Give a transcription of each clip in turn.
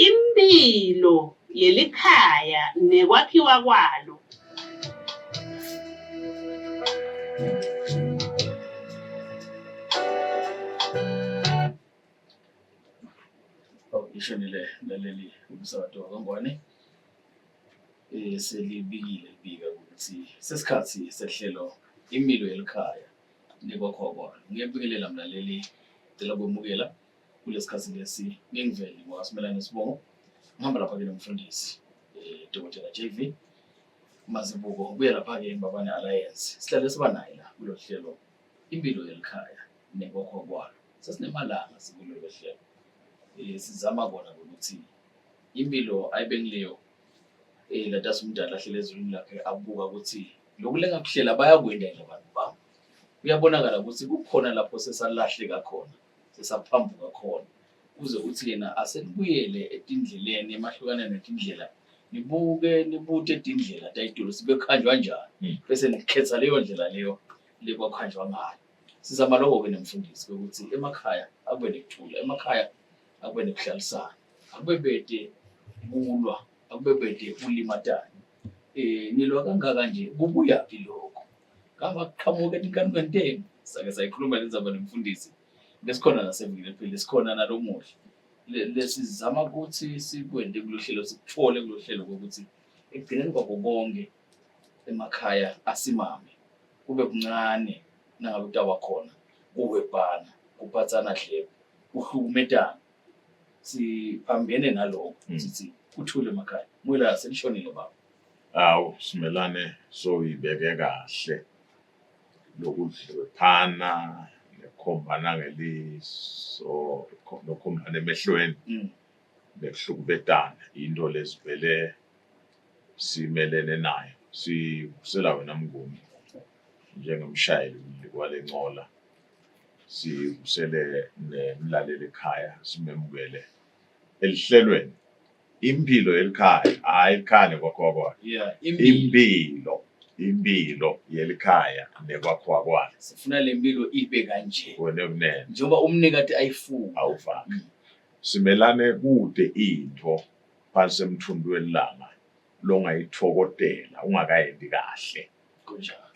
Imphilo yelikhaya nekwakhiwa kwalo. Oh, ishonile mlaleli umsakato wakangwane eh selibikile libika ukuthi sesikhathi sehlelo imilo yelikhaya nekwakhiwa kwalo. Ngiyabingelela mlaleli cela kwemukela kulesikhathi lesi ngingivele ngwasimelane sibongo ngihamba lapha ke nomfundisi eh Dr. JV Mazibuko ubuya lapha ke Mbabane Alliance sihlale siba naye la kulolu hlelo impilo yelikhaya nekwakhiwa kwalo sesinemalanga sikulolu hlelo eh sizama kona ukuthi impilo ayibe ngileyo eh latasi umdala ahlele ezulwini lakhe abuka ukuthi lokhu lengakuhlela bayakwenda yini abantu bami kuyabonakala ukuthi kukhona lapho sesalahleka khona sesaphambuka khona uze uthi yena asenibuyele etindleleni emahlukaneni netindlela nibuke nibute tindlela tayitulo sibe kuhanjwa njani hmm. bese nikhetha leyo ndlela leyo lekwakhanjwa ngayo sizama lokho-ke nemfundisi ukuthi emakhaya akube nekuthula emakhaya akube nekuhlalisana akube bede kulwa akube bede kulimatana um nilwa kangaka nje kubuyaphi lokho kamba kuqhamuka etinkanukweni tenu sake sayikhuluma le ndzaba nemfundisi besikhona nasevikini elipheli sikhona nalomuhla lesizama ukuthi sikwende kulo hlelo sikuthole kulo hlelo kokuthi ekugcineni kwako konke emakhaya asimame kube kuncane nangabe kutawuba khona kuhwebhana kuphathana dlebe kuhlukumetana siphambene nalokho hmm. sithi kuthule emakhaya mwela selishonile baba awu simelane soyibeke kahle lokudlwephana nekukhombana ngeliso nokukhombana emehlweni mm. nekuhlukubetana into lesivele simelene nayo sivusela wena mnguni njengemshayeli wale ncola sivusele nemlaleli ekhaya simemukele elihlelweni impilo yelikhaya hhayi elikhaya nekwakhiwa kwalo yeah impilo impilo yelikhaya nekwakhiwa kwalo sifuna le mpilo ibe kanje wena kunene njengoba umnikati ayifuna awufaki mm. simelane kude into phansi emthundu welanga longayithokotela ungakayendi kahle kunjalo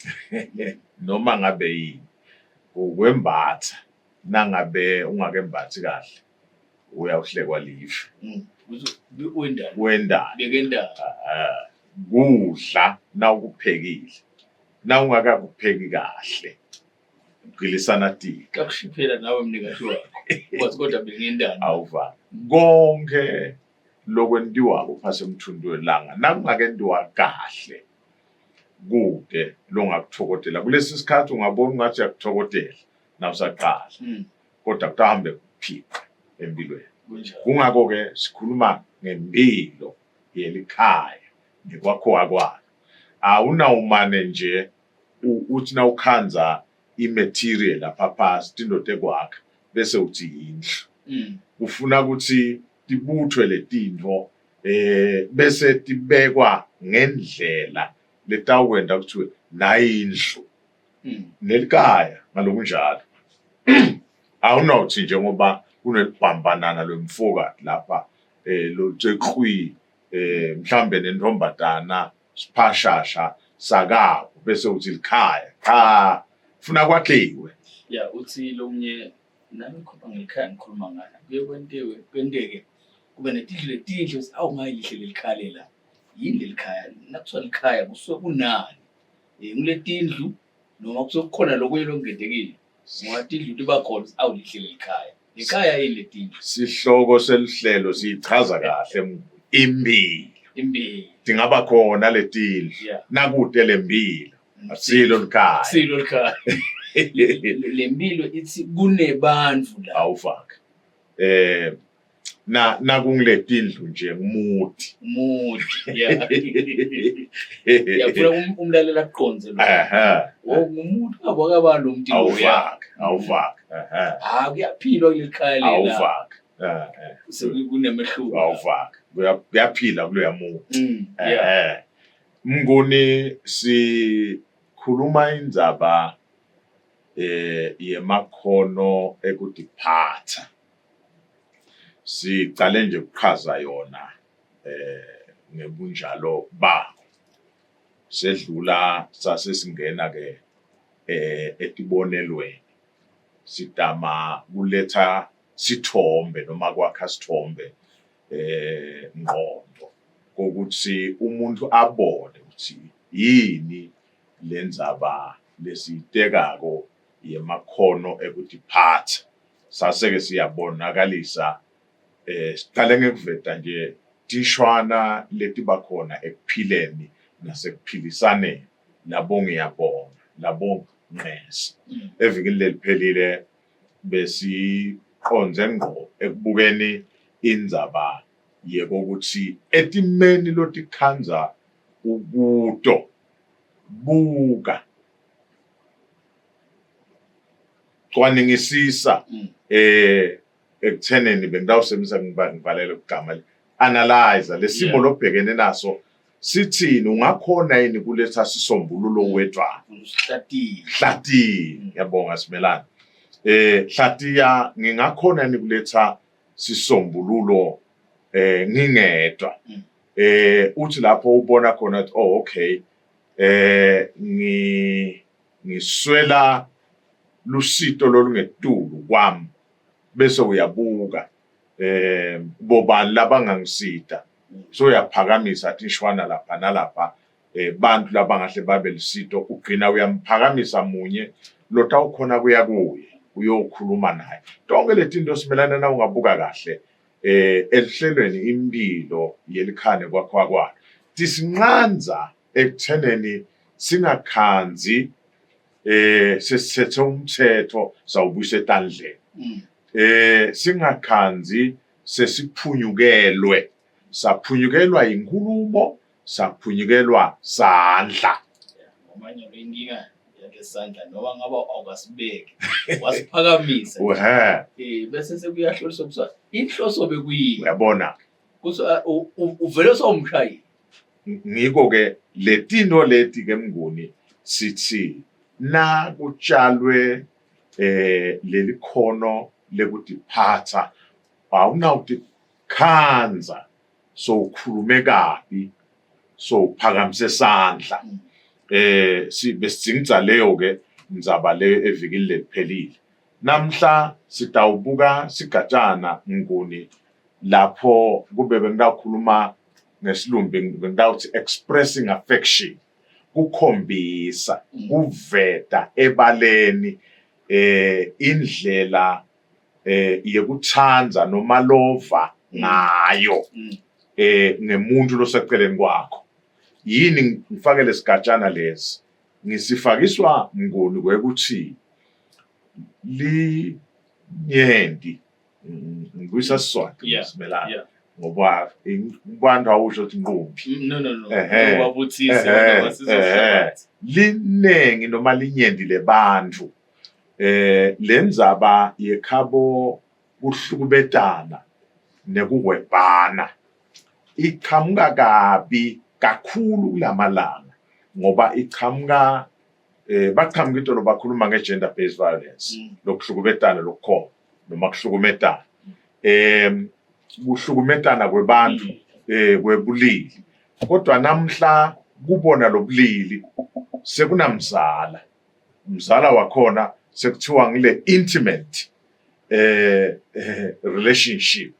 noma ngabe yini ukwembatha nangabe ungakembathi kahle uyawuhlekwa live mm. wendalo wendalo bekendalo ah, kudla nawukuphekile nawungakakupheki kahle ugilisana tika kakushiphela nawe mnikazi wakho wathi kodwa bengendalo awuva konke lokwentiwako phasi emthundu welanga nakungakentiwa kahle kude longakuthokotela kulesi sikhathi ungabona ungathi uyakuthokotela nawusaqala mm. kodwa kutahambe kuphiqa empilweni kungakho-ke sikhuluma ngempilo yelikhaya nekwakhiwa kwalo awunawumane nje uthi nawukhanza i-material lapha phasi tinto tekwakha bese uthi yindlu mm. kufuna ukuthi tibuthwe letintfo eh bese tibekwa ngendlela letawukwenta kuthiwe nayindlu mm. nelikaya ngalokunjalo awunothi njengoba kunelibhambanana lwemfokati lapha eh lotseqhwi eh mhlambe nentombazana siphashasha sakabo bese uthi likhaya cha funa kwakhiwe ya uthi lomunye nami ngikhuluma ngelikhaya ngikhuluma ngalo kuye kwentiwe kwenteke kube netindlu letinhle awu ngayi lihle lelikhaya la yini lelikhaya nakuthiwa likhaya kusuke kunani um nguletindlu noma kusuke kukhona lokunye lokungetekile ngoba tindlu tiba khona awu lihle lelikhaya likhaya yini letindlu sihloko selihlelo siyichaza kahle impilo impilo tingaba khona letindlu yeah nakude lempilo asilo likhaya silo likhaya le mpilo ithi kunebantu la awufake eh Na nakungiletindlu nje ngumuti. Umuti. Yeah. Ngiyafuna umlaleli akuqondze lo. Ehhe. Wo ngumuntu ungabona lo muntu loya. Awufaki, awufaki. Ehhe. Ah kuyaphilwa kuleli khaya lela. Awufaki. Ehhe. Sekunemehluko. Awufaki. Kuyaphila kuloya muntu. Yeah. Ehhe. Mnguni sikhuluma indzaba yemakhono ekutiphatha. Sicale nje ukuchaza yona ngebunjalo bako. Sedlula sase singena ke etibonelweni. Sitama kuletha sithombe noma kwakha sithombe ngqondo kokuthi umuntu abone ukuthi yini lendzaba lesiyitekako yemakhono ekutiphatha. Sase-ke siyabonakalisa siqale ngekuveta nje tishwana letiba khona ekuphileni nasekuphilisaneni labo ngiyabonga labo nqesi. Evikini leliphelile besiqonze ngqo ekubukeni indzaba yekokuthi etimeni lotikhandza ukuto buka cwaningisisa ekutheneni bengitawusebenzisa ngivalele igama analyze lesimo lobhekene naso sithini, ungakhona yini kuletha sisombululo wedwa? Hlatiya. Hlatiya, ngiyabonga Simelane. Hlatiya, ngingakhona yini kuletha sisombululo ngingedwa? Uthi lapho ubona khona ukuthi oh okay, ngiswela lusito lolungetulu kwami, bese uyabuka bobani labangangisita. So uyaphakamisa tishwana lapha nalapha, bantu labangahle babe lisito, ugcina uyamphakamisa munye lotawukhona kuya kuye uyokhuluma naye. Tonke letinto Simelane na ungabuka kahle ehlelweni impilo yelikhane kwakhiwa kwalo tisinqandza ekutheneni singakhanzi sesithethe umthetho sawubuyisa etandleni. Singakhanzi sesiphunyukelwe, saphunyukelwa inkulumo, saphunyukelwa sandla. Ngoba nje inkinga yalesandla noma ngaba awukasibeki wasiphakamisa. Bese sekuyahloliswa kuthiwa inhloso bekuyini. Uyabona? Kuthi uvele sowumshayile. Ngiko ke letinto leti ke Mnguni sithi na kutshalwe leli khono lekutiphatha awunawutikhandza sowukhulume kabi sowuphakamise sandla. Besidingidza leyo ke ndzaba leyo evikini leliphelile. Namhla sitawubuka sigatshana Mnguni lapho kube bengitawukhuluma ngesilumbi bengitawuthi expressing affection, kukhombisa, kuveta ebaleni indlela yekutsandza noma lova ngayo ngemuntu loseceleni kwakho. Yini ngifake lesigatshana lesi? Ngisifakiswa Mnguni kwekuthi linyenti ngibuyisa Siswati Simelane ngoba abantu awusho ukuthi nqumbi. No no no. Ubabuthise Linengi noma linyenti lebantu lendzaba yekhabo kuhlukubetana nekuhwebhana iqhamuka kabi kakhulu kulamalanga ngoba iqhamuka baqhamuka into lobakhuluma nge-gender based violence, lokuhlukubetana lokukhona noma kuhlukumetana, kuhlukumetana kwebantu kwebulili. Kodwa namhla kubona lobulili sekunamzala, umzala wakhona sekuthiwa ngile intimate relationship,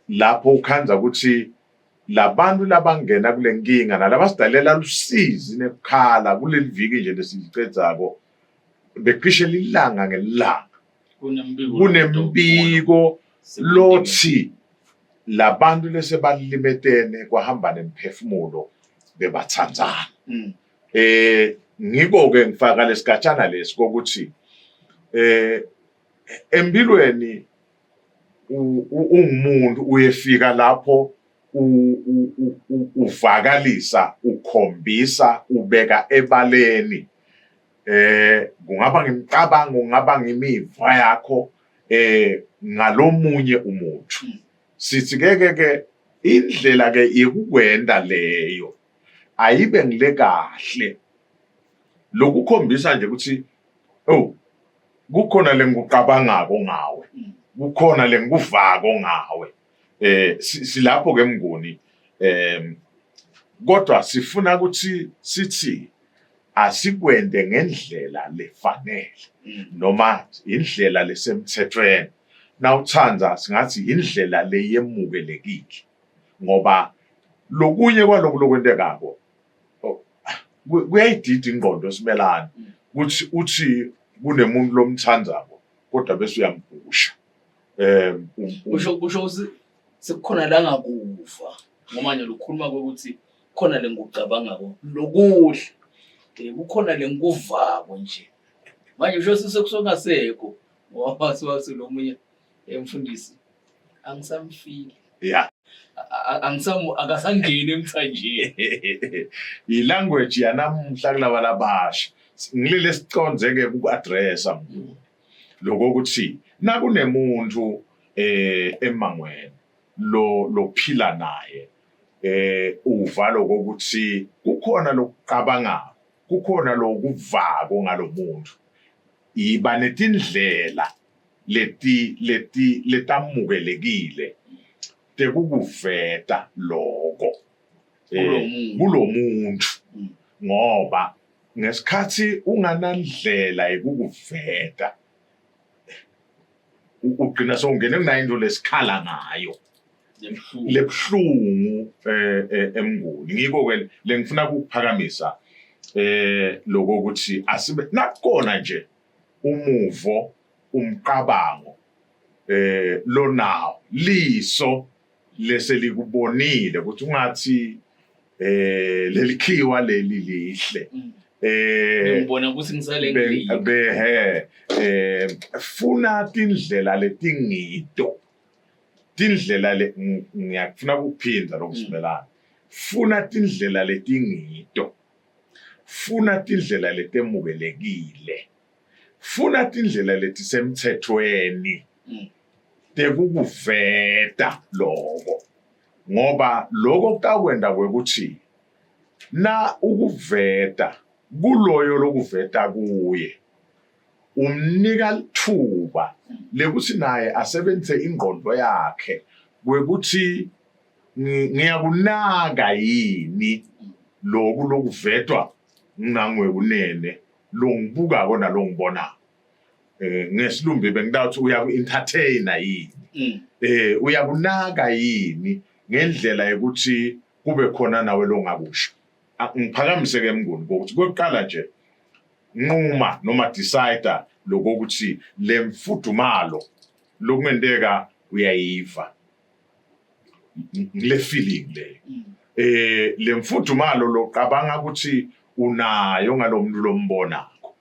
lapho ukhandza ukuthi labantu labangena kule nkinga nalabasidalela lusizi nekukhala kuleli viki nje lesilicedzako becishe lilanga ngelanga kunembiko lothi labantu lesebalimetene kwahamba nemphefumulo bebathandzana. Ngiko ke ngifaka lesigatshana lesi kokuthi empilweni Ungumuntu uyefika lapho uvakalisa, ukhombisa, ubeka ebaleni, kungaba ngimicabango, kungaba ngimiva yakho ngalomunye umuntu. Sithi ke ke ke indlela ke yekukwenda leyo ayibe ngile kahle, lokukhombisa nje ukuthi oh, kukhona lengikucabangako ngawe, kukhona lengikuvako ngawe. Silapho ke Mnguni, kodwa sifuna ukuthi sithi asikwende ngendlela lefanele noma indlela lesemthethweni. Nawuthanda singathi indlela leyemukelekile, ngoba lokunye kwaloku lokwentekako kuyayidida ingqondo simelane ukuthi uthi kunemuntu lomthandzako kodwa bese uyambhusha. Kusho ukuthi sekukhona la ngakuva, ngoba nje lokukhuluma kokuthi khona lengikucabangako lokuhle, kukhona lengikuvako nje. Manje kusho sekusongasekho, ngoba wathi lo munye emfundisi angisamfili. Angisamu, akasangeni emthanjeni. I-language yanamuhla kulaba labasha. Ngilele siconze-ke ku-addressa Mnguni. Lokho ukuthi nakunemuntu emangweni lo lophila naye, uva lokho ukuthi kukhona lokucabangako, kukhona lokuvako ngalomuntu. Iba netindlela leti leti letamukelekile tekukuveta loko kulomuntu, ngoba ngesikhathi unganandlela yekukuveta ugcina sowungene kunayo into lesikhala ngayo lebuhlungu emnguni. Ngiko ke lengifuna ukuphakamisa lokho ukuthi asibe nakona nje umuvo, umcabango lonawo, liso leselikubonile ukuthi ungathi lelikhiwa leli lihle, ngibona ukuthi ngisale behe funa tindlela letingito, tindlela le ngiyakufuna ukuphinda lokusimelana, funa tindlela letingito, funa tindlela letemukelekile, funa tindlela letisemthethweni tekukuveta loko, ngoba lokho kutakwenda kwekuthi na ukuveta kuloyo lokuveta kuye umnika lithuba lekuthi naye asebenzise ingqondo yakhe kwekuthi ngiyakunaka yini loku lokuvetwa ngangwekunene longibukako nalongibonako. Ngesilumbi bengitawuthi uyaku-entertainer yini, uyakunaka yini ngendlela yokuthi kube khona nawe longakusho. Ngiphakamise ke Mnguni ukuthi kokuqala nje nquma noma decide lokuthi lemfudumalo lokungenteka uyayiva ngile feeling leyo, lemfudumalo loqabanga ukuthi unayo ngalomuntu lombonako,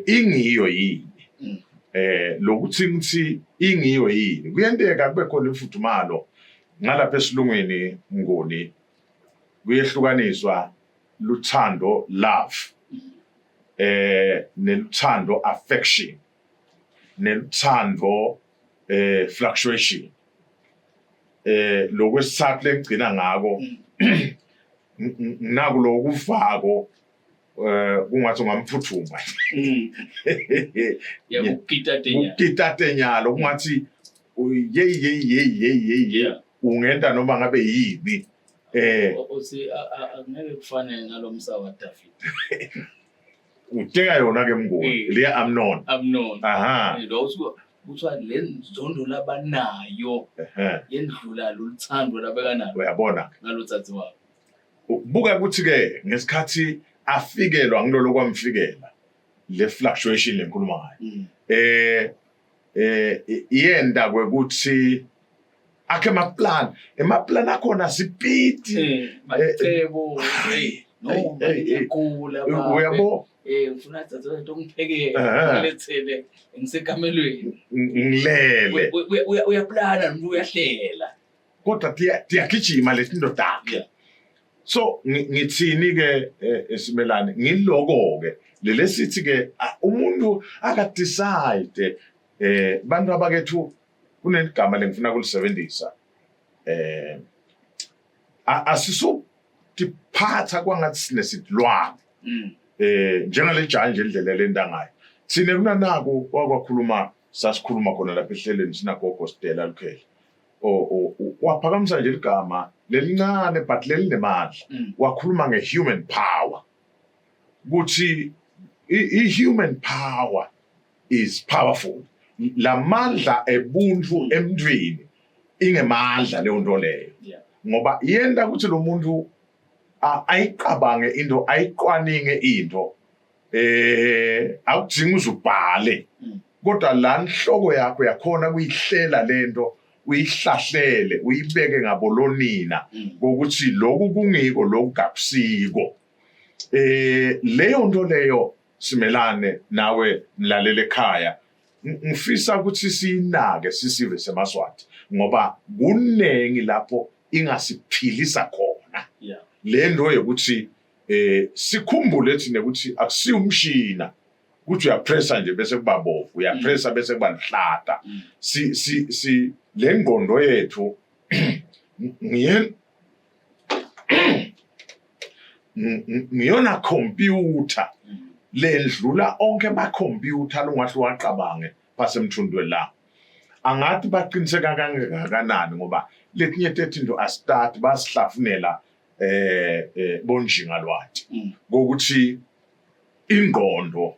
ingiyo yini, lokuthi ngithi ingiyo yini. Kuyenteka kube khona imfudumalo ngalapha esilungwini Mnguni, kuyehlukaniswa luthando, love, neluthando, affection, neluthando, fluctuation. Lokwesithathu lengigcina ngako naku lokuvako, kungathi ungamphuthuma Yakukitatenyalo, kungathi yeyi yeyi yeyi yeyi yeyi, ungenta noma ngabe yini. Uthi angeke kufane nalomsa wa David. Uteka yona ke Mnguni, leya Amnon. Amnon. Aha. Lo kuthiwa le nzondo labanayo yendlula loluthando labekanalo. Uyabona ngalotsatsi wabo. Ubuka ukuthi ke ngesikhathi afikelwa ngilolo kwamfikela le fluctuation lenkhuluma ngayo, iyenda kwekuthi akhe emaplan akhona sipiti macebo. No, ngiyagula baba. Uyabo? Eh ngifuna dzadze tongiphekela ngilethele ngisekamelweni. Ngilele. Uyaplana nomuntu uyahlela. Kodwa tiyagijima letinto takhe. So ngithini ke eh, esimelane ngiloko ke lelesithi ke umuntu aka decide eh bantu abakethu kunegama lengifuna kulisebenzisa eh asisutiphatha kwangathi sinesidlwane mm. eh njengale janje indlela lenta ngayo thina kunanaku wakwakhuluma sasikhuluma khona lapha ehlelweni sinagogo Stella Lukhele waphakamisa nje ligama lelincane but lelinemandla mm. wakhuluma nge-human power ukuthi i-human power is powerful lamandla ebuntu emntwini ingemandla leyo nto leyo ngoba yenta ukuthi lo muntu ayicabange into ayiqwaninge into eh akudingi uzubhale mm. kodwa la nhloko yakho yakhona kuyihlela lento uyihlahlele uyibeke ngabolonina mm. ngokuthi lokhu kungiko lokhu kakusiko eh leyo nto leyo simelane nawe mlaleli ekhaya ngifisa ukuthi siyinake sisive semaswati ngoba kuningi lapho ingasiphilisa khona le nto yokuthi eh sikhumbule thina ukuthi akusiyo umshina ukuthi uyapressa nje bese kuba bovu uyapressa mm. bese kuba luhlata mm. si si si le ngqondo yethu ngiye ngiyona computer lendlula onke ama computer longahle waqabange basemthundweni la angathi baqiniseka kangakanani ngoba letinye tetinto asitati basihlafunela eh, eh bonjingalwati mm. ngokuthi ingqondo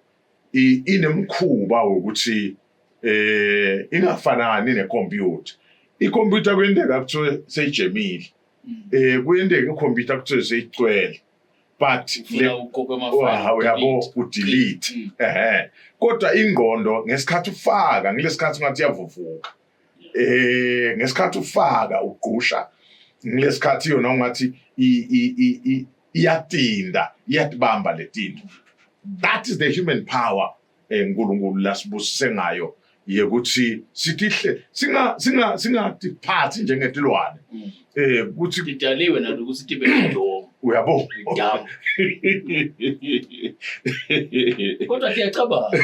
inemkhuba wokuthi eh ingafanani necomputer icomputer kwenteka kuthiwe seyijemile mm. eh kuyenteka icomputer kuthiwe seyigcwele but le uyabo udelete mm. ehe kodwa ingqondo ngesikhathi ufaka ngilesikhathi ngathi iyavuvuka eh ngesikhathi ufaka ugqusha ngilesikhathi yona ungathi iyatinda iyatibamba letinto that is the human power eh, uNkulunkulu lasibusise ngayo yekuthi sitihle singa singa singatiphathi njengetilwane mm. eh ukuthi idaliwe nalokuthi tibe nenjongo uyabo kodwa siyacabanga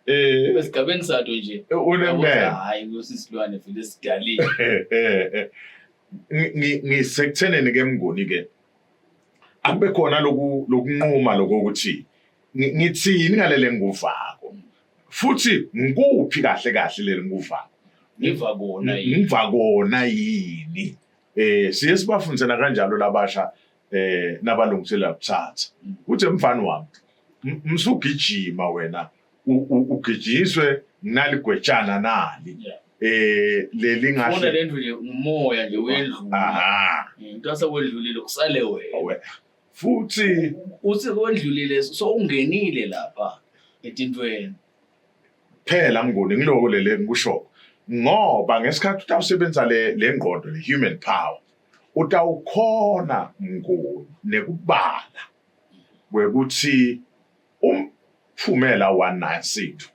eh esigabeni sato nje unemele hayi kusisilwane vele sidaliwe ngisekutheneni ke mnguni ke akube khona loku lokunquma lokuthi ngithini ngalele ngikuvako futhi ngikuphi kahle kahle leli ngikuvako ngiva kona yini ngiva kona yini eh siye sibafundisena kanjalo labasha eh nabalungiselela kuthatha uthi mfana wami msugijima wena ugijiswe naligwetshana nali eh leli ngahle funa lendlu nje umoya nje wendlula aha into asewedlulile kusale wena futhi uthi kwendlulile so ungenile lapha etintweni phela mnguni ngiloko lele ngikusho ngoba ngesikhathi utawusebenza le le ngqondo le human power utawukhona mnguni nekubala kwekuthi umphumela wanasithu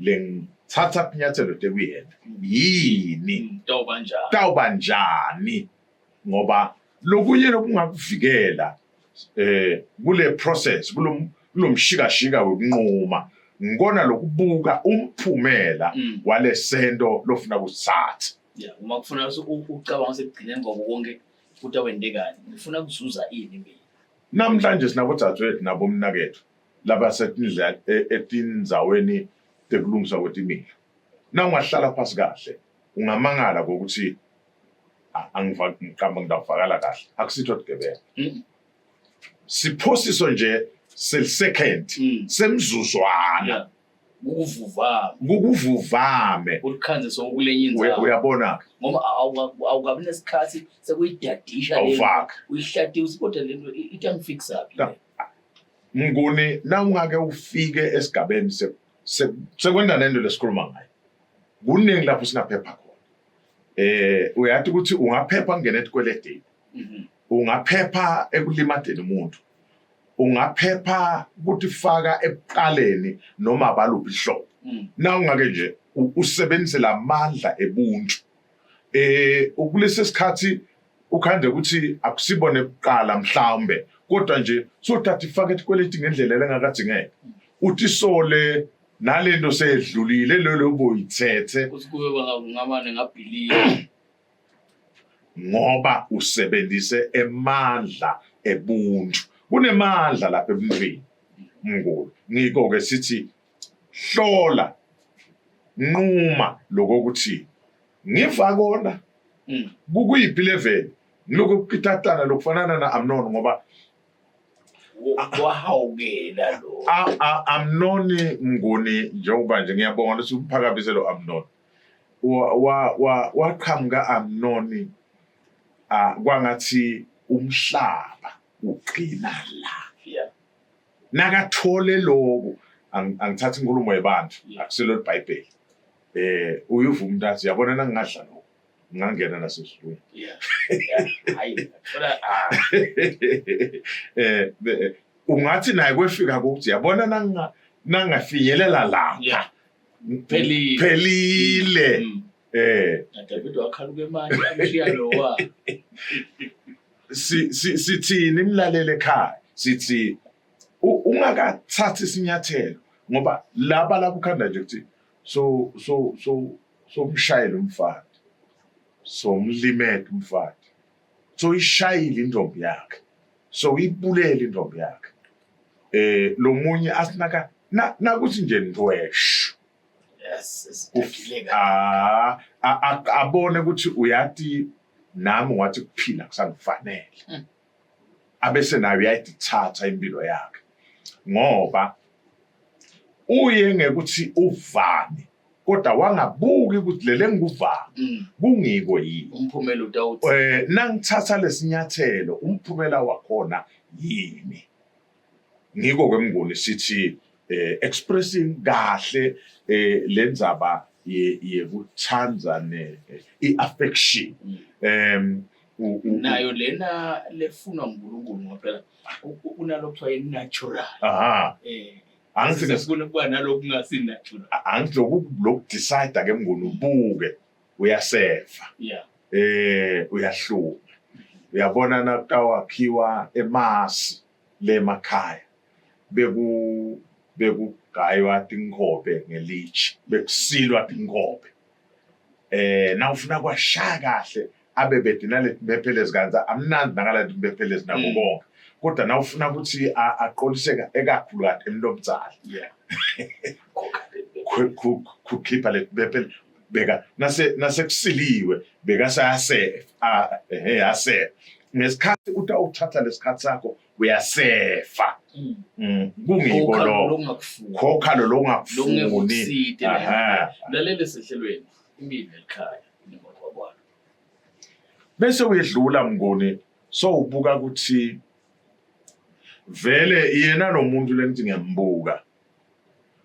lengithatha tinyathelo tekuyena yini tawuba njani tawuba njani ngoba lokunye lokungakuvikela eh kule process kulomshikashika wekunquma ngikona lokubuka umphumela mm. walesento lofuna kusithatha yeah uma kufuna ucabanga sekugcineni kwabo konke kutawendekani ngifuna kuzuza ini mina namhlanje sinabodadewethu nabomnakethu labasetindlela e, etindzaweni tekulungiswa kwetimilo na ungahlala phasi kahle ungamangala ngokuthi angiqamba ngidawuvakala kahle akusitho bugebengu mm. siphosiso nje sel-second mm. semzuzwana kukuvuvama kukuvuvame ulikhanze sokulenye indawo uyabona ngoba awukabi nesikhathi sekuyidadisha awufaka uyihlatiwe kodwa lento itangifixa phi Mnguni nawungake ufike esigabeni sekwenda nento lesikhuluma ngayo kuningi lapho singaphepha khona eh uyathi ukuthi ungaphepha kungena etikweletini mhm. Ungaphepha ekulimadeni umuntu. Ungaphepha kutifaka ekuqaleni noma baluphi hlobo. Na ungake nje usebenzise lamandla ebuntu. Ukulesi sikhathi ukhande ukuthi akusibone kuqala mhlawumbe kodwa nje sothatha ifake isikweleti ngendlela lengakadzingeka. Utisole nalento seyedlulile lelo boyithethe Kuthi kube ngamane ngabhilika. Ngoba usebenzise emandla ebuntu. Kunemandla lapha ebuntwini mngulu. Ngiko ke sithi hlola nquma lokuthi ngiva kona kukuyiphi level ngilokhu kukitatana lokufanana na Amnon ngoba Wahawukela lo. Amnoni Mnguni njengoba nje ngiyabonga ukuthi umphakamise lo Amnon wa wa waqhamuka Amnoni kwangathi umhlaba ugcina la. Nakathole lokhu angithathi inkulumo yebantu akusilo iBhayibheli. Uyuva umuntu athi yabona nangingadla lokhu ngingangena nasezulwini. Yeah. Hayi, thola ah. Ungathi naye kwefika ukuthi yabona nanga nangafinyelela lapha. Phelile. Phelile. David wakhaluka manje amshiya lowa. Si sithini imlalele ekhaya? Sithi ungakathathi isinyathelo ngoba laba lapho ukhanda nje ukuthi so so so somshayela umfati somlimete umfati so ishayile intombi yakhe so ibulela intombi yakhe lo munye asinaka nakuthi nje ntweshu. Yes, abone ukuthi uyati nami wathi kuphila kusangifanele. Abese naye uyayithatha impilo yakhe ngoba uye ngekuthi uvane kodwa wangabuki ukuthi lele ngikuvana kungiko yini umphumela utawuthi nangithatha lesinyathelo umphumela wakhona yini. Ngiko kwemnguni sithi expressing kahle lenzaba yekuthanda ne i-affection. Nayo lena lefunwa nguNkulunkulu ngoba phela kunalokho kuthiwa i-natural. Angithi sifuna ukuba nalokhu kungasi natural. Angithi lokhu lokudecide ke mnguni ubuke uyasefa. Uyahluma. Uyabona nakutawakhiwa emasi lemakhaya beku bekugaywa tinkhobe ngelitshi bekusilwa tinkhobe. Nawufuna kwashaya kahle abe bedina letimpephelezi kanti amnandi nakala timpephelezi nako konke. Kodwa nawufuna ukuthi aqoliseke ekakhulu kade emlomdzala. Kukhipha letimpephelezi beka nase nasekusiliwe bekasayasefa yasefa. Ngesikhathi utawuthatha lesikhathi sakho uyasefa. Kungiko lokho. Khokha lo longakufuni. Lalela esehlelweni impilo ekhaya nemoto. Bese uyedlula Mnguni so ubuka ukuthi vele yena lo muntu lengithi ngiyambuka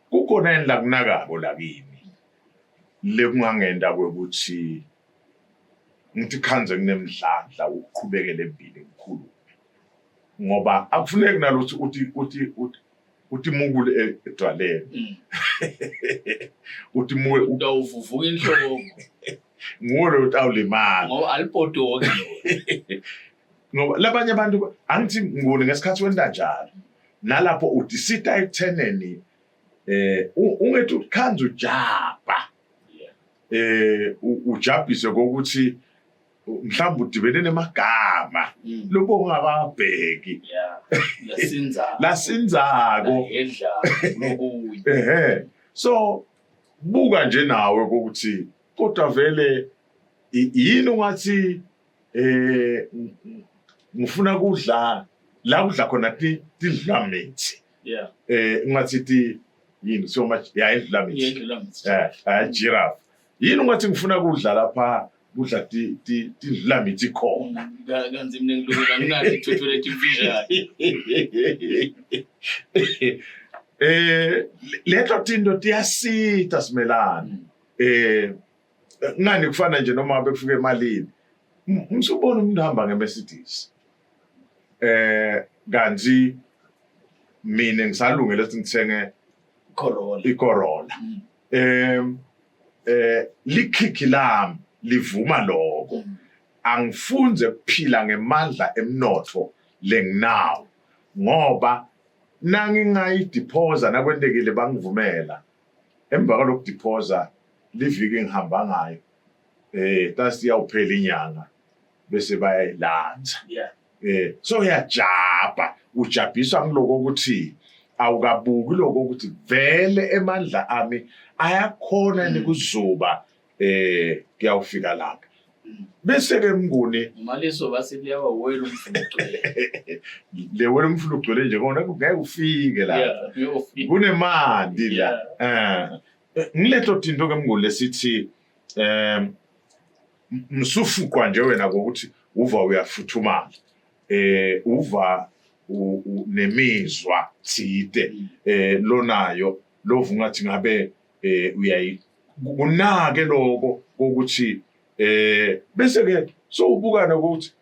kukhona yini la kunakako la kimi lekungangenda kwekuthi ngithi khanze kunemdlandla ukuqhubekela embili ngikhulume ngoba akufuneki nalothi uthi uthi uthi uthi mukule edwaleni. Uthi muke utawuvuvuka inhloko nguwe lo utawulimala ngoba alipotoki ngoba labanye abantu angithi nguni ngesikhathi wenta njalo nalapho udisita ekutheneni ungethi ukhanza ujabha ujabhise kokuthi mhlawumbe udibene nemagama lobo ungakabheki lasinzako so buka nje nawe ukuthi kodwa vele yini ungathi ngifuna kudla la kudla khona tidlamithi ungathi ti yini so much ya idlamithi giraffe yini ungathi ngifuna kudla lapha kudla tidlamithi khona kanzi mina ngilungela nginathi ithotho lethu imfishane leto tinto tiyasita simelana ngani kufana nje noma bekufika emalini msubona umuntu uhamba ngeMercedes. Kanti mina ngisalungele ukuthi ngithenge Corolla. iCorolla. Likhikhi lami livuma lokho. Angifunze kuphila ngemandla emnotho lenginawo ngoba nangingayidiphoza nakwentekile bangivumela emva kwalokudiphoza liviki ngihamba ngayo tasi iyawuphela inyanga bese bayayilanza. So uyajabha, ujabhiswa ngiloko ukuthi awukabuki lokho ukuthi vele emandla ami ayakhona nikuzuba kuyawufika lapha. Bese ke Mnguni Maliso base liyawa wela umfula ugcwele. Le wela umfula ugcwele nje kona ngeke ufike la. Yeah, kunemandi la. Ngiletho thinto ke Mnguni lesithi msufuqwa nje wena ngokuthi uva uyafuthumala. Uva nemizwa thide lonayo lovungathi ngabe uyayi kunake lokho ukuthi bese ke sowubukana ukuthi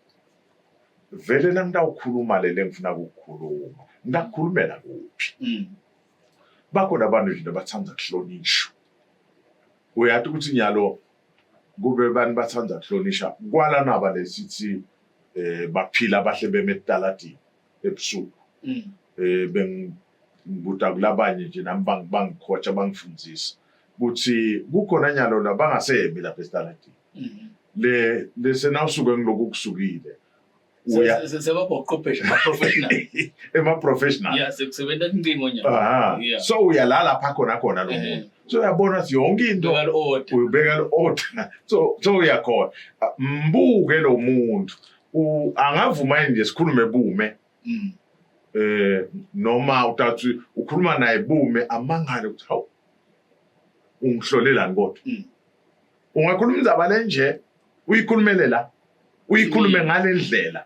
vele nangitawukhuluma le lengifuna ukukhuluma ngiyakhulumela kuphi. Bakhona abantu nje abathanda kuhlonishwa. Uyathi ukuthi nyalo kube abantu bathanda kuhlonisha kwala naba lesithi baphila bahle beme etaladini ebusuku. Bengibuta kulabanye nje nami bangikhotsha bangifundisa ukuthi kukhona nyalo la bangasemi lapha estaladini. Le lesenawusuke ngiloku kusukile. Uya sebabhoqophesha ama professional. Ema professional. Yeah, sekusebenza incingo nyalo. So uyalala lapha khona khona lo muntu. So uyabona ukuthi yonke into ubeka le order. So uyakhona. Mbuke lo muntu. Angavuma yini nje sikhulume bume? Noma utathi ukhuluma naye bume amangale ukuthi hawu ungihlolelani kodwa. Ungakhuluma indaba lenje uyikhulumele la. Uyikhulume ngale ndlela.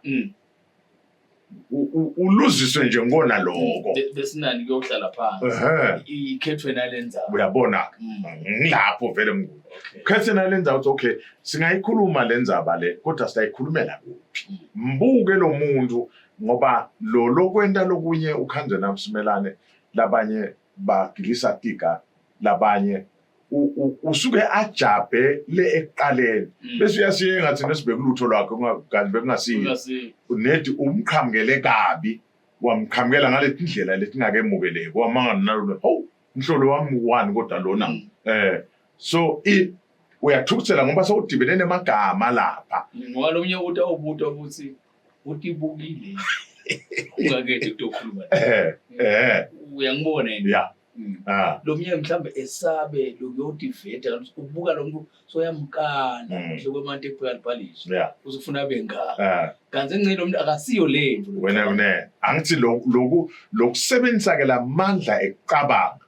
Uluziswe nje ngona lokho. Besinani kuyohlala phansi. Ikhethwe nalenza. Uyabona? Ngilapho vele Mnguni. Khethe nalenza uthi okay, singayikhuluma lenzaba le kodwa siyayikhulumela kuphi? Mbuke lo muntu ngoba lo lokwenta lokunye ukhanze namsimelane labanye bagilisa tiga labanye usuke ajabhe le ekuqaleni bese uyasiye ngathi nesibheka ulutho lwakhe kanti bekungasiyo nedi umqhamukele kabi wamqhamukela ngale ndlela letingakemukeleki wamanga nalo hawu mhlolo wami wani kodwa lona so uyathukuthela ngoba sewudibene nemagama lapha ngoba lo mnye uthi awubuta ukuthi utibukile ungakethi ukuyokhuluma uyangibona yini yeah. Lo mnye mhlambe esabe lokuyotiveta ubuka lo muntu soyamkana kuhle kwemanti ebhekani Yeah. Uzofuna abe ngaka. Kanti engcile lo muntu akasiyo lento. Wena une angithi lokhu lokusebenzisa ke lamandla ekucabanga.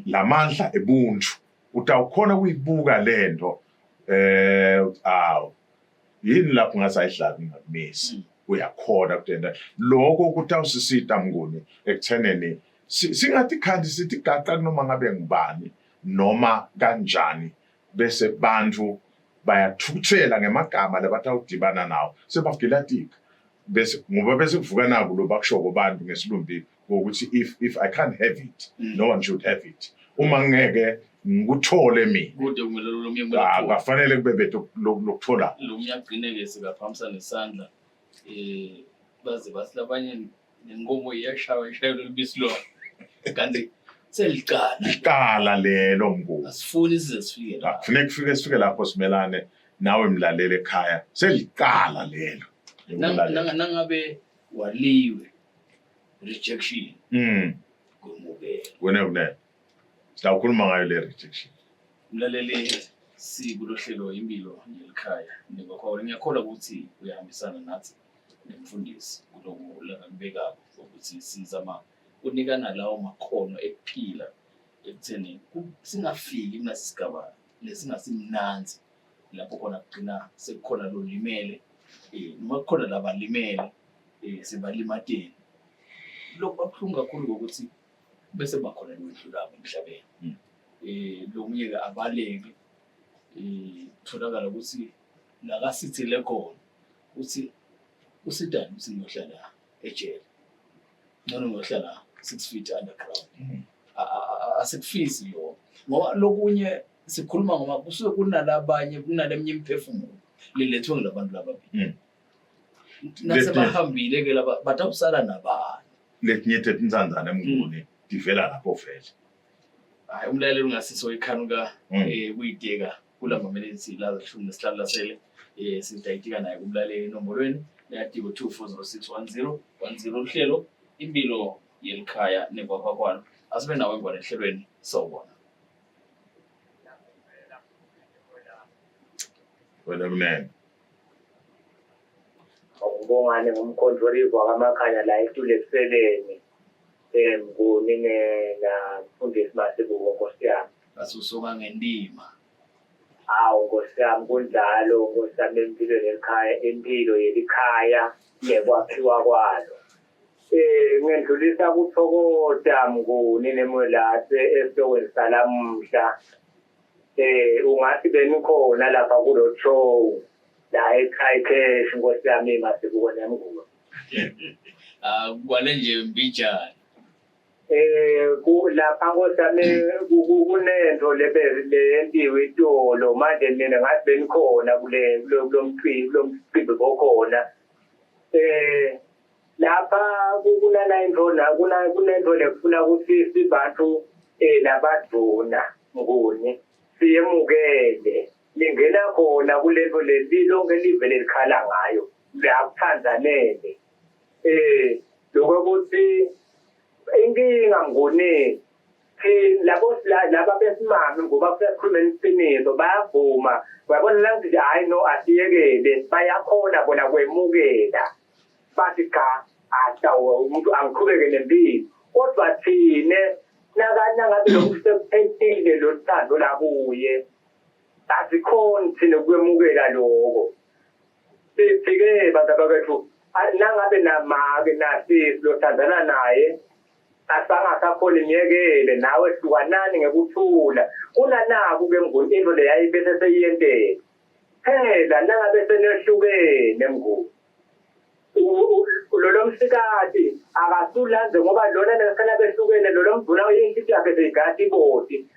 Lamandla ebuntu utawukhona kuyibuka lento awu yini lapho ngasayidlali ngakumisi. Uyakhona kutenda lokho kutawusisita Mnguni ekutheneni singathi khandi sithi gaqa kunoma ngabe ngubani noma kanjani bese bantu bayathukuthela ngemagama labatawudibana nawo sebagilatika bese ngoba bese kuvuka naku lo bakushoko bantu ngesilumbi ngokuthi if I can't have it no one should have it uma ngeke ngikuthole mina kude kumele lo mnye akafanele kube bethu lokuthola lo mnye agcine ke sekaphamisa nesandla baze bathi labanye nenkomo iyashawa ishayelwe libisi lo kanti selicala licala lelo Mnguni asifuni size sifike la kufuneka kufike sifike lapho simelane nawe mlalele ekhaya selicala lelo nangabe waliwe rejection kwemukela wena kunene sitawukhuluma ngayo le rejection mlaleli sikulohlelo impilo yelikhaya ningakholwa ngiyakholwa ukuthi uyahambisana nathi nemfundisi kuloku langakubekako ukuthi sizama kunikana lawo makhono ekuphila ekutheni singafiki kulesi sigaba lesingasimnanzi lapho khona kugcina sekukhona lo limele noma kukhona labalimele sebalimateni. Lokhu babuhlungu kakhulu ngokuthi bese bakhona lowedlulako emhlabeni. Lo munye-ke abaleke kutholakala ukuthi la kasithele khona uthi usidani ukuthi ngiyohlala. ejele ngcono ngiyohlala 6 feet underground asikufisi lokho ngoba lokunye sikhuluma ngoba kusuke kunalabanye kunalemnye imiphefumulo lilethwe ngilabantu lababili Nasebahambile ke laba batawusala nabani letinye tetintsandzane emnguni tivela lapho vele hayi umlaleli ungasiso ikhanuka kuyiteka kulama minutes la 15 lasele sidayitika naye kumlaleli enombolweni leyatiko 240610 10 luhlelo impilo yelikhaya nekwakwakwalo asibe nawe ngwane ehlelweni sawubona wena kunene Ngibongane ngumkhonto River wakamakhanya la etule ekuseleni Mnguni namfundisi Masibuko Nkosi yami. Asusuka ngendima. Hawu Nkosi yami kunjalo Nkosi yami empilweni yelikhaya impilo yelikhaya nekwakhiwa kwalo. Ngendlulisa kuthokota Mnguni nemwelase esihlokweni salamuhla. Ungathi benikhona lapha kulo show la ekhaya cash Nkosi yami Masibuko neMnguni. Ah kwale nje mbijana. Ku lapha Nkosi yami kunento lebe leyentiwe itolo manje mina ngathi benikhona kule kulo mcimbi kulo mcimbi bokhona. Lapha kunana intfo la kuna kunento lekufuna ukuthi sibantu labadvuna Nguni siyemukele lingena khona kulento leli lonke live lelikhala ngayo lakuthandzanele lokuthi inkinga Nguni labo laba besimame ngoba kuyakhuluma iqiniso bayavuma uyabona la ngithi hayi no asiyekele bayakhona bona kwemukela bathi cha asawu umuntu angiqhubeke nempilo kodwa thine nangabe lokhu sekuphelile lothando lakuye asikhoni thina ukwemukela lokho sithi-ke bantu abakethu nangabe namake nasisi lothandana naye asangasakhoni myekele nawe hlukanani ngekuthula kunanaku-ke Mnguni into le yayibese seyiyenteka phela nangabe senehlukene Mnguni lolo msikati akasulanze ngoba lona nesana behlukene lolo mduna inhliziyo yakhe seyigada iboti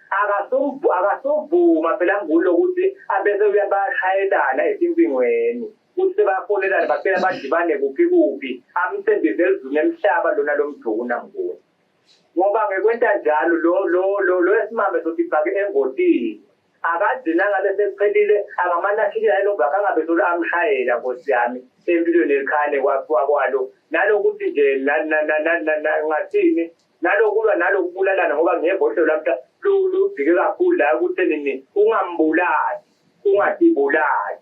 akasuvuma phela Mnguni lokuthi abese uyabashayelana esimpingweni ukuthi sebafonelana bacela badibane kuphi kuphi amthembise elizulu nemhlaba lona lomduna Mnguni ngoba ngekwenta njalo lo lo lo lo esimame sotifake engotini akagcina ngabe sekuphelile akamane ashikela yilo bakhe angabe solo amshayela nkosi yami empilweni elikhane kwakhiwa kwalo nalokuthi nje ngathini nalokulwa nalokubulalana ngoba ngiyeva uhlelo lamhla lubhike kakhulu la ekuthenini ungambulali ungatibulali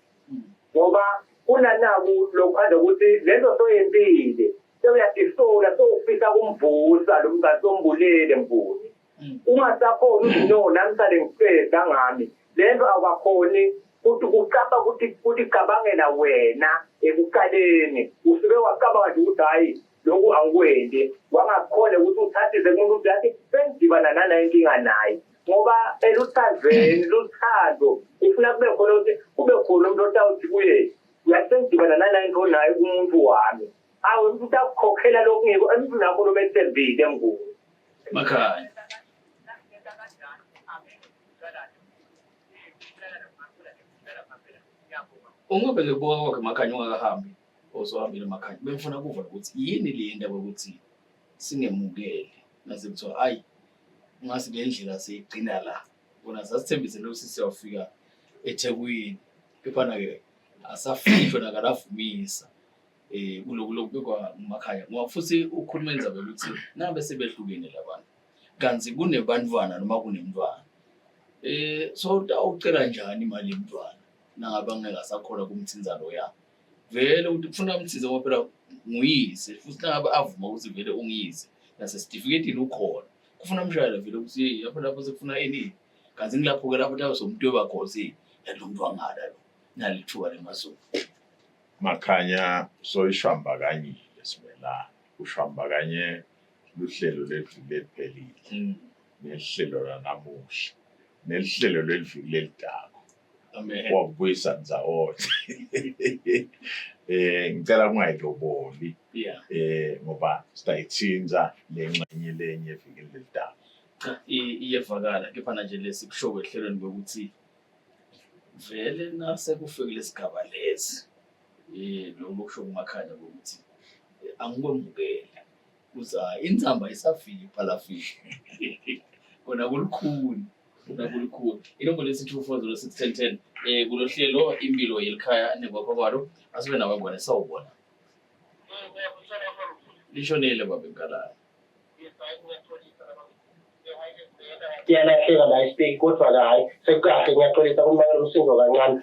ngoba kunanaku lokukhanda ukuthi lento soyenzile sewuyatisola sewufisa kumvusa lo mngani sombulele Mnguni ungasakhoni ukuthi no nami sale ngiqeda ngami lento awukakhoni ukuthi kucaba ukuthi kuticabangela wena ekuqaleni usuke wacabanga nje ukuthi hhayi lokhu angikwendi wangakhona ukuthi uthathise kumuntu ukuthi yathi sengidibana nana inkinga naye ngoba eluthandweni luthando ufuna kube khona ukuthi kube khona umuntu otawuthi kuye uyathi sengidibana nana into naye kumuntu wami awu umuntu utakukhokhela lokungiko umuntu nakho lomethembile Mnguni Makhanya. Ungabe ngibuka kwakhe Makhanya ungakahambi ozohambile Makhanya bengifuna kuva ukuthi yini le ndaba yokuthi singemukele nase kuthiwa ayi ungasi le ndlela siyigcina la bona sasithembise lokuthi siyawufika eThekwini kepha-ke asafihlwa nakalavumisa kuloku lokubekwa ngumakhaya ngoba futhi ukhuluma indzaba yokuthi nabe sebehlukene labantu kanti kunebantwana noma kunemntwana so utawucela njani imali yemntwana nangabe angeke asakhona kumthinza loya vele ukuthi kufuna amthinze ngoba phela nguyise futhi nangabe avuma ukuthi vele ungiyise nasesitifiketini ukhona kufuna amshayela vele ukuthi hey lapho lapho sekufuna ini kanti ngilapho-ke lapho tawusomntweba khona yathi lo muntu wangala lo nalithuba lemazulu Makhanya soyishamba kanyile simelana ushamba kanye luhlelo lweviki leliphelile nehlelo lanamuhla nelihlelo lweliviki lelidako wakubuyisa ndzawonye ngicela kungayiloboli. Yeah. Ngoba sitayithinza lengxenye lenye evikini lelitako. Cha, iyevakala kepha nje lesikusho ehlelweni kokuthi vele nasekufike lesigaba lesi lokhu kusho kumakhanya ukuthi angikwemukele kuza inzamba isafika iphalafisha kona kulukhuni, kona kulukhuni. Inombolo lesi 240 610 kulohlelo Impilo Yelikhaya Nekwakho Kwalo. Asibe nawe ngwane, sawubona. Lishonile baba Nkalala. Iyalahleka la ispeak, kodwa-ke hhayi, sekukahle. Ngiyaxolisa kumbangela umsindo kancane.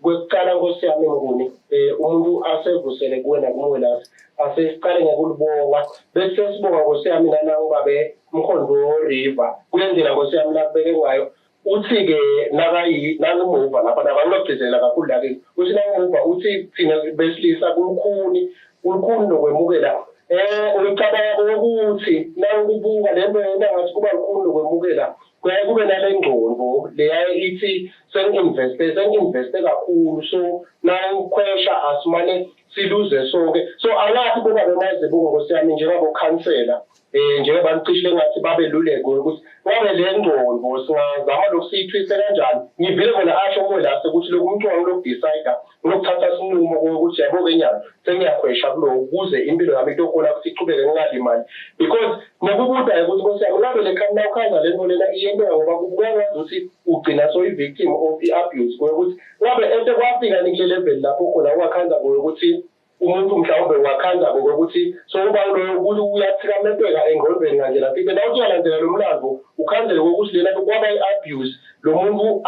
Kwekuqala, nkosi yami Mnguni, umuntu asevusele kuwena kumuwelasi, asesiqale ngekulibonga, bese sesibonga, nkosi yami, nanangu babe Mkhondo River kule ndlela, nkosi yami, lakubeke ngayo. Uthi-ke nakayi nakimuva lapha nabanogcizelela kakhulu la-ke, uthi nakimuva uthi thina besilisa kulukhuni, kulukhuni nokwemukela. Ngicabanga ukuthi nawukubuka le nto yena, ngathi kuba lukhuni nokwemukela, kuyaye kube nale ngcondo leyaye ithi sengi-investe kakhulu, so nawukhwesha asimane siluze sonke. So angathi kuba bemazibuko, nkosi yami, njengabokhansela, njengoba nicishile, ngathi babeluleke ukuthi ngabe le ngcondo singazama lokhu siyithwise kanjani. Ngivile kona asho umwelase ukuthi lokhu umntwana lokudecide, lokuthatha isinqumo ukuthi yabo-ke nyalo sengiyakhwesha kuloku ukuze impilo yami itokhona ukuthi ichubeke, ngingalimali, because nekubuda ukuthi, nkosi yami, ngabe le khani nawukhanza le nto lena iyenteka, ngoba kubukeka ngazuthi ugcina soyi-victim of i-abuse, ukuthi ngabe ente kwafika ni kule level lapho khona ungakhanza ukuthi umuntu mhlawumbe ungakhanza ngokuthi sokuba loyo uyathikamepeka engqondweni ngandlela thile. Nawuthi uyalandela lo mlando, ukhanzele kokuthi lena kwaba i-abuse, lo muntu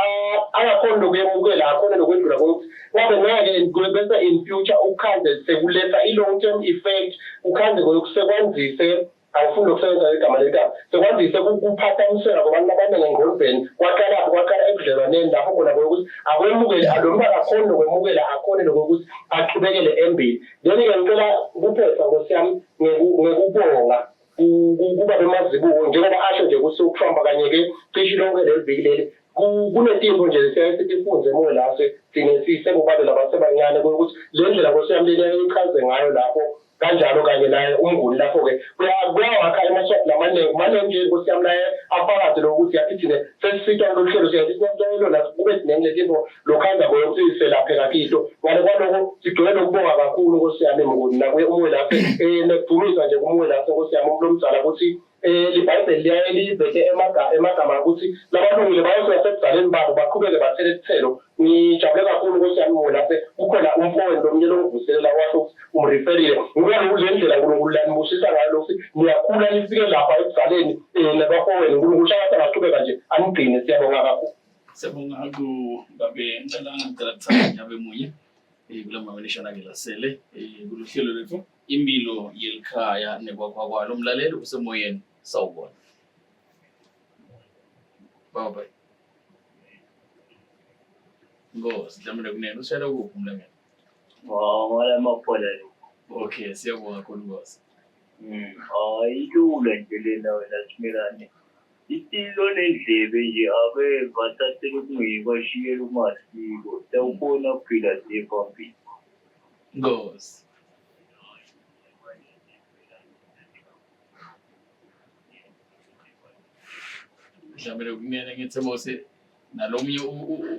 angakhoni nokuyemukela, akhone nokwedlula kokuthi ngabe ngeke bese in future ukhanze sekuletha i-long term effect, ukhanze sekwanzise, angifuni nokusebenzisa igama leligama, sekwandise kuphathamiseka kwabantu abaningi engqondweni. Kwaqalaphi? Kwaqala ebudlelwaneni lapho khona kokuthi akwemukele lo mntwana, akhone nokwemukela, akhone nokuthi achubekele embili. Then-ke ngicela kuphetha, nkosi yami, ngekubonga kuba bemazibuko, njengoba asho nje ukuthi ukuhamba kanye-ke cishe lonke leli viki leli kunetinto nje siyaye sitifunze emuwelase thine sisengubabela labasebancane, ukuthi le ndlela, nkosi yami, lena ichaze ngayo lapho kanjalo kanye naye uMnguni lapho-ke kuyawakha emaSwati lamaningi maningi nje, nkosi yami, laye afakaze lokuthi yathi thine sesisitwa kulolu hlelo, siyathi sinasitshayelo kube siningi letinto lokhanza koyokuthi selapheka kito. Ngale kwaloko sigcwele lokubonga kakhulu, nkosi yami Mnguni, nakuye umuwelase, nekudumisa nje kumuwelase, nkosi yami, umuntu omdala, ukuthi libhayibheli liyaye livete emagama ukuthi labalungile bayosuka sebudaleni babo baqhubeke bathele isithelo. Ngijabule kakhulu, nkosi yami Mwelase, kukhona umfowenu lomunye longivuselela washo ukuthi umreferile. Ngoba kule ndlela uNkulunkulu lanibusisa ngayo lokuthi niyakhula nifike lapha ebudaleni nabafowenu, uNkulunkulu shangathi angaqhubeka nje anigcine. Siyabonga kakhulu. Siyabonga ku babe. Ngicela kuthatha nje abe munye kula mawenishana ke lasele kuluhlelo lwethu Impilo Yelikhaya Nekwakha Kwalo. Umlaleli usemoyeni, sawubona baba. Nkosi Dlamini kunene, ushayela kuphi umlaleli? Oh, wala maphola lo. Okay, siyabonga kakhulu, Nkosi. Hayi, ilula nje lena wena Simelane. Isilo nendlebe nje akeva, athathele okungiko ashiyele umasiko. Sawubona kuphila siye phambili. Nkosi. Dlamini kunene, ngithemba ukuthi nalomunye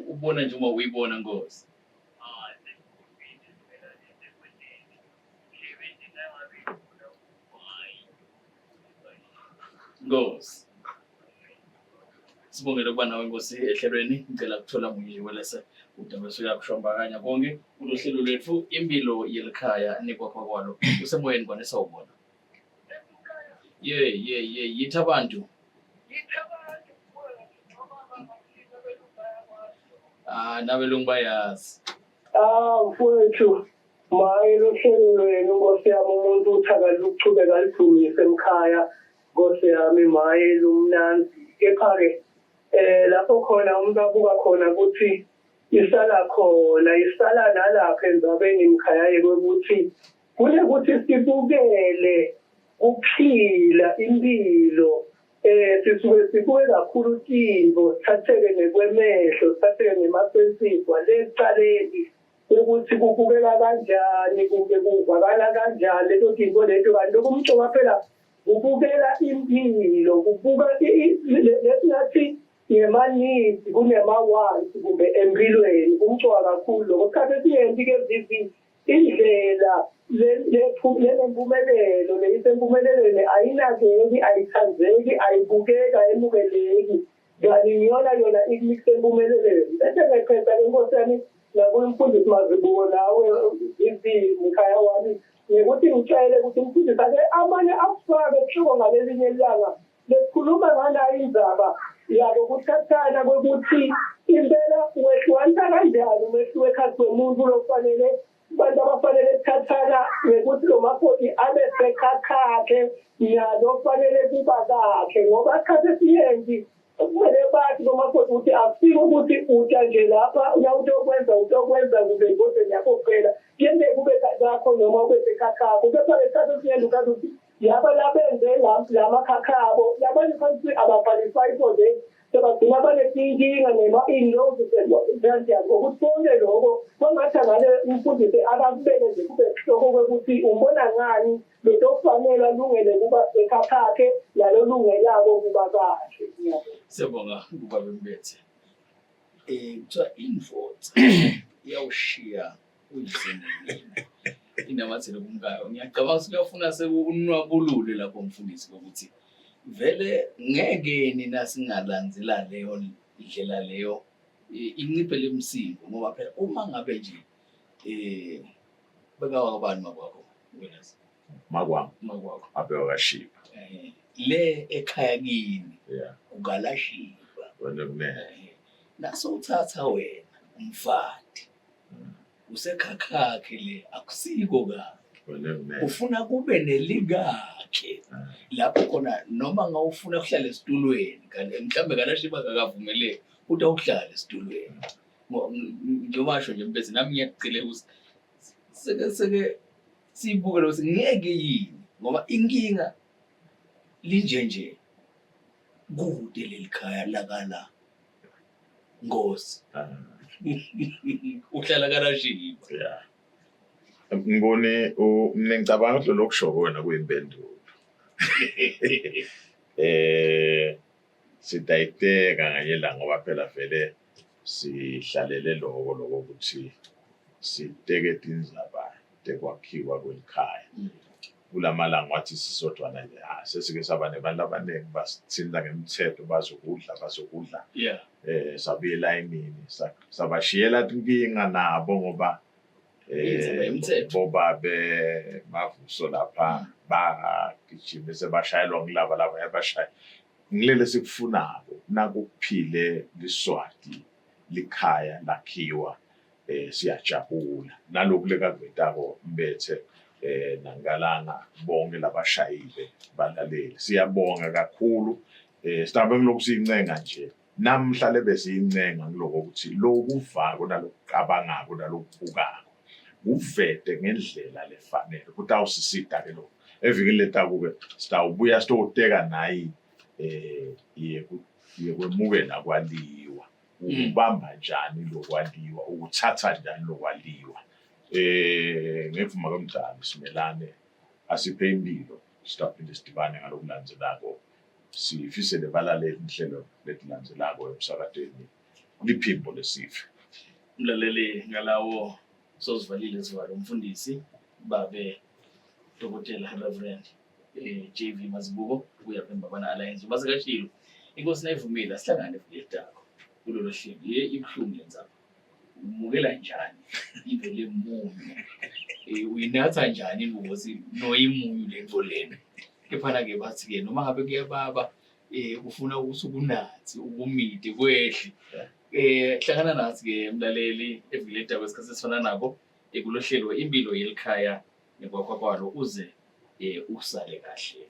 ubona njengoba uyibona, Nkosi. Nkosi. Sibongele ukuba nawe, Nkosi, ehlelweni. Ngicela kuthola munye nje welese udaba suyakushwambakanya konke kulohlelo lwethu Impilo Yelikhaya Nekwakha Kwalo. Usemoyeni kwane, sawubona. Ye ye ye, yithi abantu. Ah, nabelungu bayazi. Ah, mfowethu, maye luhlelo lwenu, nkosi yami, umuntu uthi akaluchubeka alidlumise emkhaya, nkosi yami, maye lumnandi. Kepha-ke lapho khona umuntu abuka khona ukuthi isala khona, isala nalapha endzabeni mkhaya yekwekuthi kunekuthi sibukele kuphila impilo, sisuke sibuke kakhulu tintfo, sithatheke nekwemehlo, sithatheke ngemasensiva lecaleni. Ukuthi kubukeka kanjani kumbe kuvakala kanjani leto tinto leto, kanti lokumcoka phela kubukela impilo, kubuka lesingathi ngema-needs kunema-wants kumbe empilweni, kumcoka kakhulu lokho. Isikhathi esiningi-ke VV indlela lenempumelelo leyisempumelelweni ayinakeki, ayithandzeki, ayibukeki, ayemukeleki, kanti ngiyona yona ikunikisa empumelelweni. Bese ngiyaphetha-ke nkosi yami nakuye umfundisi Mazibuko nawe VV mkhaya wami, ngikuthi ngitshele ukuthi umfundisi ake amane akufake kushoko ngalelinye ilanga besikhuluma nganayo indzaba yabo kuthathana kwekuthi impela wehlukanisa kanjani umehluko ekhathi kwemuntu lofanele bantu abafanele kuthathana ngekuthi lo makoti abe sekhakhakhe nalo fanele kuba kakhe, ngoba isikhathi esiningi kumele bathi bomakoti ukuthi akusiko ukuthi uta nje lapha uyawutokwenza utokwenza kumbe ebhodweni yakho kuphela, kuyenzeka kube kakho noma ube sekhakhakho. Kepha lesikhathi esiningi ukazi ukuthi laba labenze la makhakha abo labanye phansi aba-qualify for this, sebagcina banetinkinga nema-in-laws kanjani, ngokuthi konke lokho kwangathi angake umfundisi akakubeke nje kube sihloko kwekuthi umbona ngani lotokufanele alungele kuba sekhakhakhe nalo lungelako kuba kakhe. Siyabonga kubaba Mbethe. Kuthiwa indvodza iyawushiya uyise nenina inamathele kumkayo. Ngiyacabanga ukuthi kuyafuna sekunwabulule lapho mfundisi ukuthi vele ngeke nina singalandzela leyo ndlela leyo inciphe lemsiko, ngoba phela uma ngabe nje bekawakabani makwakho wena? Makwami. Makwakho. Abewakashiba. Le ekhaya kini kukalashiba. Wena kunene. Naso uthatha wena umfati usekhakhakhe le akusiko kakhe. Ufuna kube nelikakhe lapho khona noma ngawufuna kuhlala esitulweni kanti mhlambe kalashiba kakavumeleki ukuthi awuhlale esitulweni. Njengoba nje mbese nami ngiyacela ukuthi seke seke siyibuke lo ngeke yini, ngoba inkinga linje nje kude leli khaya lakala Nkosi uhlala kalashiba. Yeah. Ngibone mina ngicabanga ukuthi lokho kusho wena kuyimpendulo. Sidayiteka nganye la ngoba phela vele sihlalele lokho lokho ukuthi siteke tindzaba tekwakhiwa kwelikhaya. Kulamalanga wathi sisodwana nje, sesike saba nebantu abaningi basithinta ngemthetho bazokudla bazokudla. Sabuye elayinini sabashiyela inkinga nabo ngoba bobabe Mavuso lapha bagijime sebashayelwa ngilaba laba yabashaya. Ngilele sikufunako nakuphile liswati likhaya lakhiwa siyajabula naloku lekakuvetako Mbethe nangalanga bonke labashayile balaleli siyabonga kakhulu. Sidabe ngilokhu siyincenga nje namhla lebe siyincenga ngiloko ukuthi lokuvako nalokucabangako nalokubukako uvete ngendlela lefanele ukuthi awusisida ke lokho evikini letakuke sitawubuya sitowuteka nayi yekwemukela kwaliwa, ukubamba njani lokwaliwa, ukuthatha njani lokwaliwa. Ngevuma komdlalo simelane asiphe impilo sitaphinde sidibane ngalokulandzelako, sifisele balaleli inhlelo letilandzelako emsakatweni liphimbo lesive. Mlaleli, ngalawo sozivalile sivalo umfundisi babe Dokotela Reverend JV Mazibuko kuya Mbabane Alliance basekashilo inkosi nayivumile asihlangane futhi edako kulolo hlelo. Ye ibuhlungu lenzaba, umukela njani into lemunyu, uyinatha njani ingozi noyimunyu lento lena? Kepha-ke bathi-ke noma ngabe kuyababa ufuna ukuthi ukunathi ukumide kwehle. Hlangana nathi-ke mlaleli evile edako esikhathi esifana nako kulohlelo impilo yelikhaya nekwakha kwalo uze usale kahle.